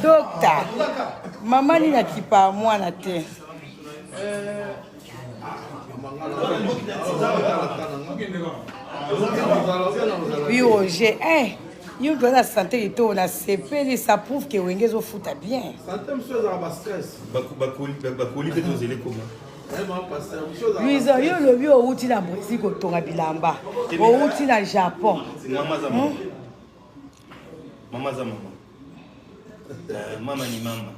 Docteur, mama nini akipa mwana te? Oui Roger, eh yo mpenza na sante kitoko nasepeli ça prouve ke wenge ezofuta bien. Sante mosusu ezalaka ba stress. Bakoli mpe tozele koma. Luisa yo olobi owuti na Brésil kotonga bilamba owuti na Japon. Mama za mama. Hmm? Mama za mama. Euh, mama ni mama.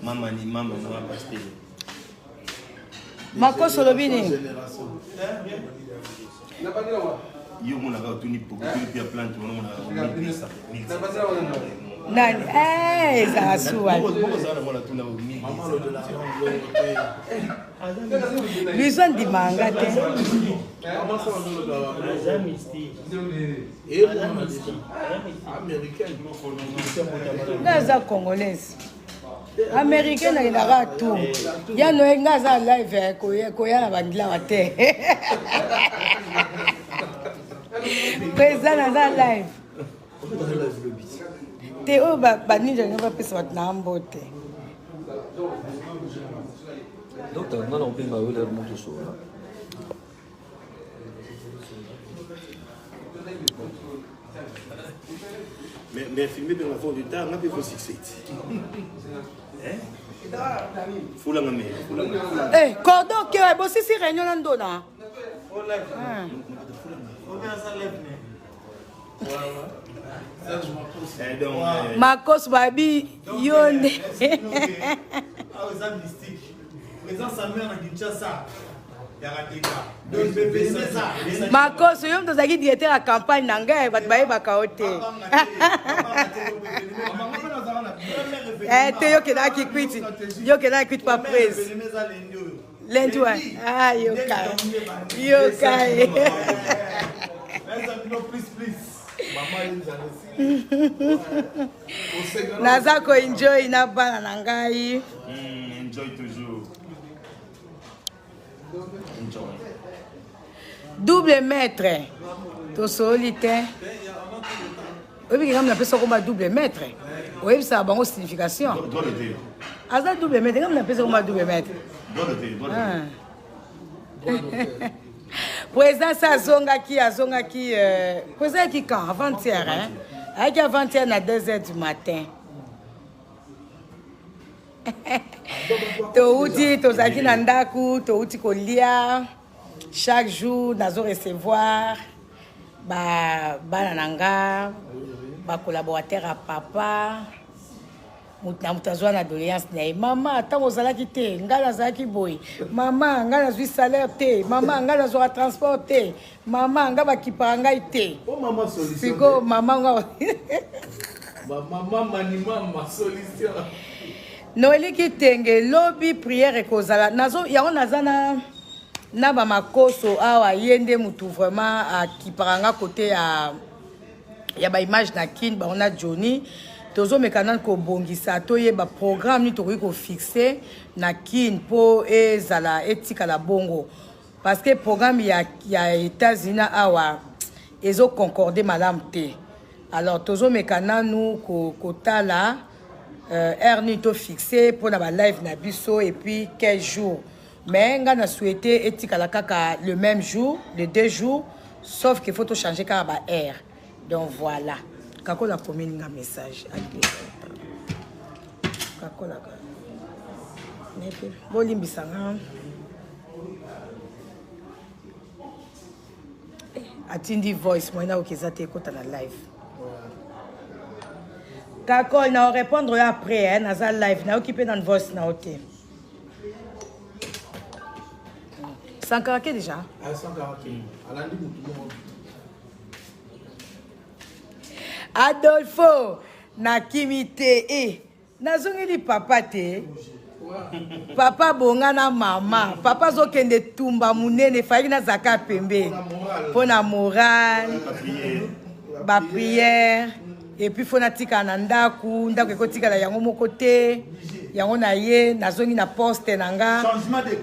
Mama ni mama, mama pasteur. Makoso olobi nini? Yo monaka otuni otuni mpe ya plante wana monaka nani eh, ezala suwa luizo andimaka nga te nga aza congolaise américain nakendaka tour ya noye nga aza live eh, koya na bangilawa te président naza live te oyo baninja nio bapesa bato na mbote. Docteur, nga na kobenga yo lere moto osolola. Mais, mais filmer mpe na fond du temps nga mpe fo succès ti fulanga me fulanga eh, cordon ke bosisi réunion na ndona ah. Eh, Makos babi yo nde makoso yo moto ozalaki directeur ya campagne na ngai bato bayebaka yo te eh, te yokendaki kwiti yokendaki kwiti pa prise Lundi wa ah yoka yoka naza ko enjoy na bana na ngai mm, enjoy toujours enjoy double maître tosololi te oyebi ke ngambo napesa komba double maître oyebisaka bango signification aza double maître ngambo napesa komba double maître ah. président se azongaki azongaki euh, président ayaki quand avant-hier hein? ayaki avant-hier na 2 heures du matin touti tozalaki na ndako touti kolia chaque jour nazo recevoir ba bana na nga ba collaborateur ya papa moto na moto azwa na doléance na ye mama ntango ozalaki te ngai nazalaki boye mama ngai nazwi salaire te mama ngai nazwaka transport te mama ngai bakipaka ngai te oh, sikoyo mama nga noeli kitenge lobi prière ekozala yango naza na na ba makoso awa ye nde mutu vraiment akipaka nga kote ya ya ba image na kin bango na Johnny tozomeka nani kobongisa toyeba programme nini tokoki kofixe na kin mpo ezala etikala bongo parce que programme ya, ya États-Unis na awa ezo concorde malamu te alors tozomeka nanu kotala euh, heure nini tofixe mpo na ba live na biso et puis quel jour Mais nga na souhaite etikala kaka le même jour, le deux jours, sauf qu'il faut to changer kaka ba heure. Donc voilà. Kakola akomeli nga message. Kakola. Bolimbisa nga. Eh, atindi voice moyen nayoka eza te ekota na live. Kakol na répondre yo après hein, naza live nayoki mpe na voice na yo te. Sankara ke déjà ah, Sankara ke alandi mutu moko Adolfo nakimi te e nazongeli papa te papa bonga na mama papa azokende tumba monene efalaki nazalaka pembeni mpo na morale bapriere epuis fo natikala na ndako ndako ekotikala yango moko te. Yango na ye nazongi na poste na nga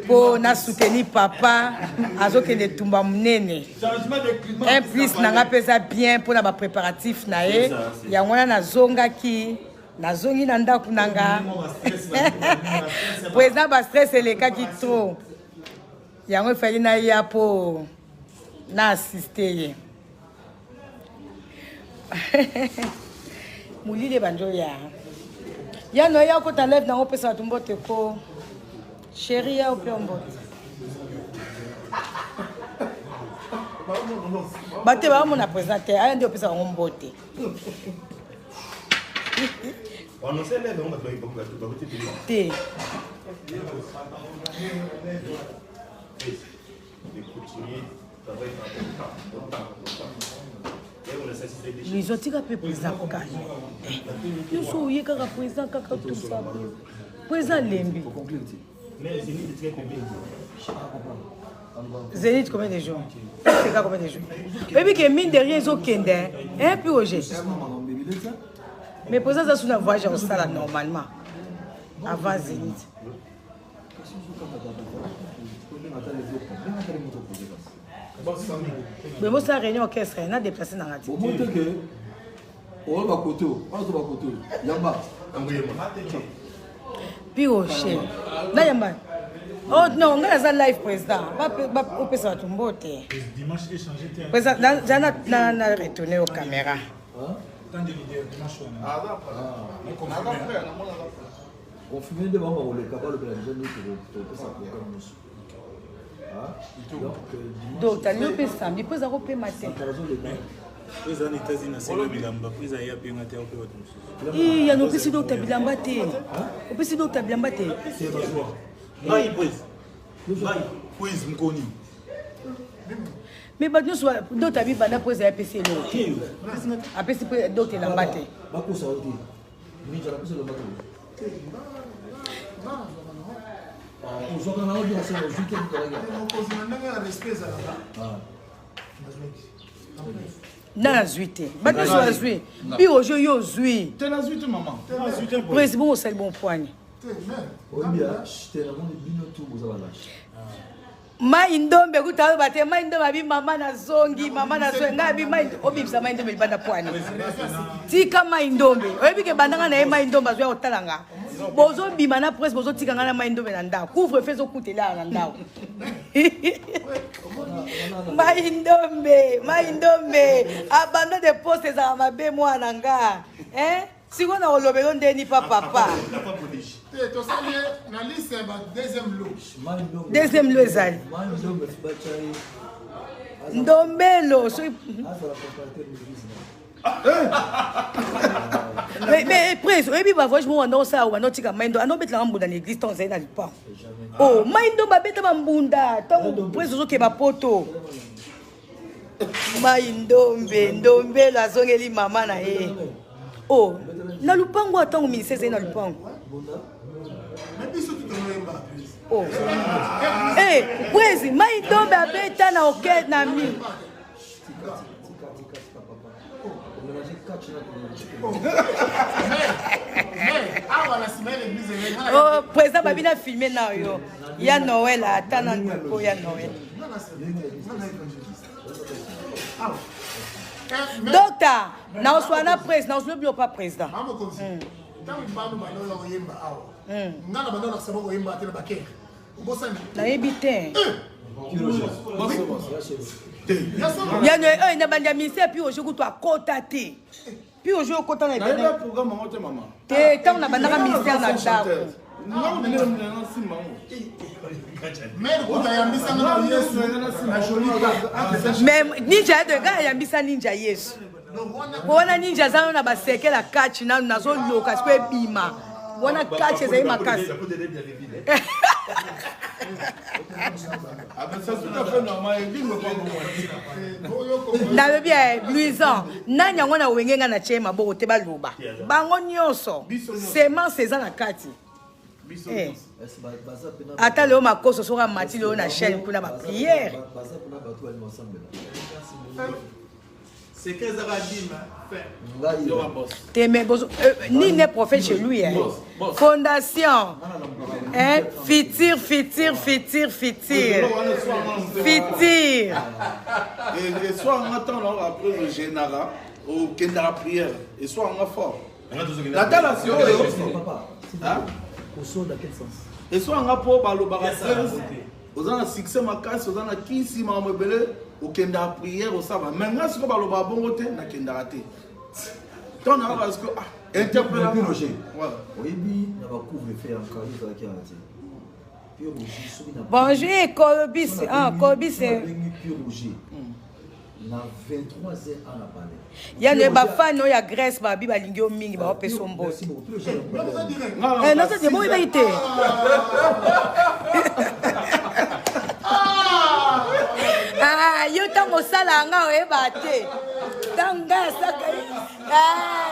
mpo na soutenir papa azokende etumba monene. Un plus na nga mpe eza bien mpo na ba préparatif na ye. Yango wana nazongaki, nazongi na ndako na nga. Président ba stress elekaki trop. Yango efali na ya mpo na assister ye. Molili ebandi oya. Ya no ya okota live nango opesa bato mbote ko. Chérie ya ope mbote. Bato baomona président te, aya nde opesa bango mbote. Te. Lizo tika mpe président calme. Nyonso oye kaka président kaka tout ça. Président lembi. Zénith combien de jours? C'est combien de jours? Oyebi ke mine de rien ezokende hein puis Roger. Mais président aza sous na voyage ya kosala normalement avant Zénith. Mais bosala réunion orchestre na déplacer na nga te. Omoni te ke oyo bakoto oyo bakoto yamba. Puis Roger. Na yamba. Oh non, nga naza live président. Ba opesa bato mbote. Dimanche échanger te. Président, na na na na retourner aux caméras. Tant de leader dimanche wana. Confirmer nde bango bakoleka balobela deja nde tokopesa programme nyonso. Donc tali mpe samedi mpo eza kopema te. Eza na États-Unis na senga bilamba mpo eza ya penga te mpe bato mosusu. Ii yana opesi dokta bilamba te. Opesi dokta bilamba te. Ngai prise. Ngai prise mkoni. Mais bato nyonso dokta bibanda mpo eza apesi eloko te. Apesi mpe dokta elamba te. Bakosa yo te. Mingi apesi elamba te. Ozwaka na yo bien ozwi te Na nazwi te. Bato nyonso bazwi. Mpi Roger yo ozwi. Te nazwi te mama. Président bongo osali bon poigne. Te namoni bino tu boza balâche. Mai ndombe kuta oyo bate mai ndombe abi mama nazongi mama nazongi ngai abi mai obimisa mai ndombe libanda poigne. Tika mai ndombe. Oyebi ke bandanga na ye mai ndombe azwi ya kotala nga. Bozobima na presse bozotika nga na mai ndombe na ndako. Couvre feu ezokutela na ndako. Mai ndombe, mai ndombe. Abandon de poste ezala mabe mwana nga. Hein? Siko na kolobelo ndeni pa papa. Te tosali na liste ya ba deuxième lot. Deuxième lot ezali. Ndombelo soki Mais prince, oyebi ba voyage moko wana osala wana otika mai ndo anobetelaka mbunda na église ntango ozali na lipango. Oh, mai ndo babeta bambunda ntango prince ozokeba poto. Mai ndombe, ndombelo azongeli mama na ye. Oh, na lupango ntango ministère ezali na lupango. Oh. Eh, prince, mai ndombe abeta na orchestre na mi. Oh, président babina filmé na yo ya Noël ata na ndeko ya Noël. Docteur, na oswana président, na oswana pas président. Nayebi te. Yano oyo na bandi ya ministère puis ojo kutu akota te. Puis ojo okota na Nayeba programme yango te mama. Te ntango na bandaka ministère na ndako. Mais ninja de gars ayambisa ninja Yesu. Wana ninja aza na basekele ya catch nanu nazoloka sikoyo ebima. Wana catch ezali makasi. Nalobi luisant nani yango na wenge nga na tie maboko te baloba bango nyonso semence eza na kati. Ata leo makoso soki amati leo na chaîne kuna ba prière. Secret ezaka dime fin. Ngai Yoka boss. Te mais bozo nini nde prophète chez lui hein? Fondation hein? Fitir fitir fitir fitir fitir. Eswaka nga ntango na après ogenaka okendaka prière eswaka nga fort natala sikoyo papa koso dans quel sens? Eswaka nga mpo balobaka prince oza na succès makasi, oza na kisi, makambo ebele, okendaka prière osaba. Mais nga sikoyo balobaka bongo te, nakendaka te. Ntango nayokaka sikoyo ah interpella Pie Roger, oyebi na bacouvre-feu ya nkari ezalaki awa te. Pie Roger soki na Bonjour Kobisi, ah Kobisi. Nabengi Pie Roger na 23 heures ana palais. Ya noye bafani oyo ya Grèce babi balingi yo mingi, baopesa yo mbote. Naza te boyebaki te. Ah, yo ntango osala yanga oyeba te, ntango ngai asaka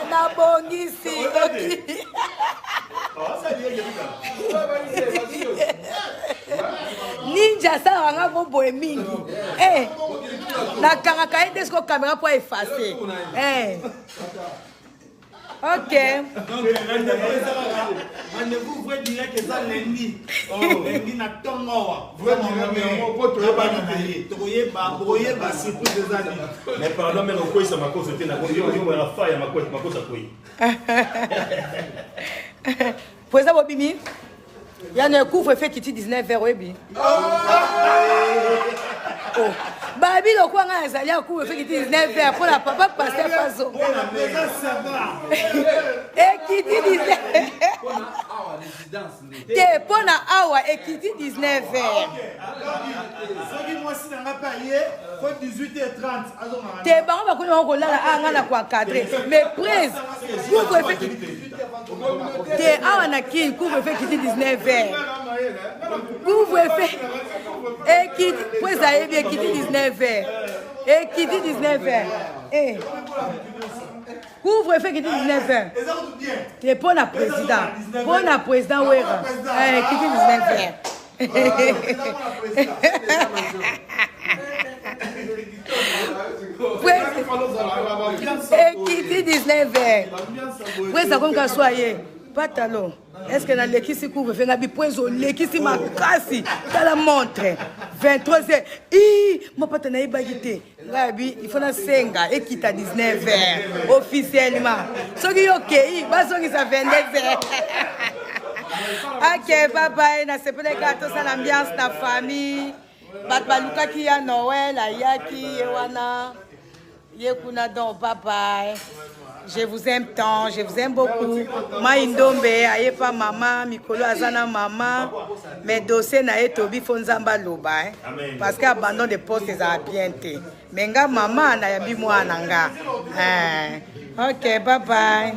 nabongisi ninja asalaka nga ngo boye mingi. Nakangaka ye nde siko caméra mpo efface. Ok. Donc rendez-vous vrai direct eza lundi. Lundi na ntongo awa. Vrai direct yango po toyebani na ye. Tokoyeba, bokoyeba surprise eza nini. Mais pardon, mais okweyisa makoso te, nakoyeba fa ya makoso, makoso akwei. Président bobimi ya na couvre feu kiti 19 heures oyebi. Oh. Babi lokola ngai azali ya couvre feu kiti 19 heures mpona papa pasteur Fazo. Ekiti 19 te mpona awa ekiti 19 heures. Soki mwasi na nga mpe aye fo 18h30 azongaka. Te bango bakomi bango kolala awa ngai na koencadre mais prise couvre feu te awa na Kin couvre feu ekiti 19 heures. Couvre feu ekiti prise ayebi ekiti 19 heures. Ekiti 19 heures. Eh. Couvre feu ekiti 19 heures. Te mpo na président, mpo na président Wera ekiti 19 heures. Ekiti 19 heures. Prince akomi kaswa ye patalo. Est ce que nalekisi couvre feu? Ngabi prince olekisi makasi, tala montre 23 heures. I mapata nayebaki te. Ngai abi il faut nasenga ekita 19 heures officiellement. Soki yo okei bazongisa 22 heures. Ok, bye bye. Nasepelaki kaka tosala ambiance na famille. Bato balukaki ya Noël ayaki ye wana ye kuna. Donc bye bye, je vous aime tant, je vous aime beaucoup. Mai Ndombe ayepa mama mikolo aza na mama, mais dossier na ye tobi fo Nzambe aloba, eh? Parce que abandon de poste ezala bien te. Mais nga mama nayambi mwana nga, eh. Ok, bye bye.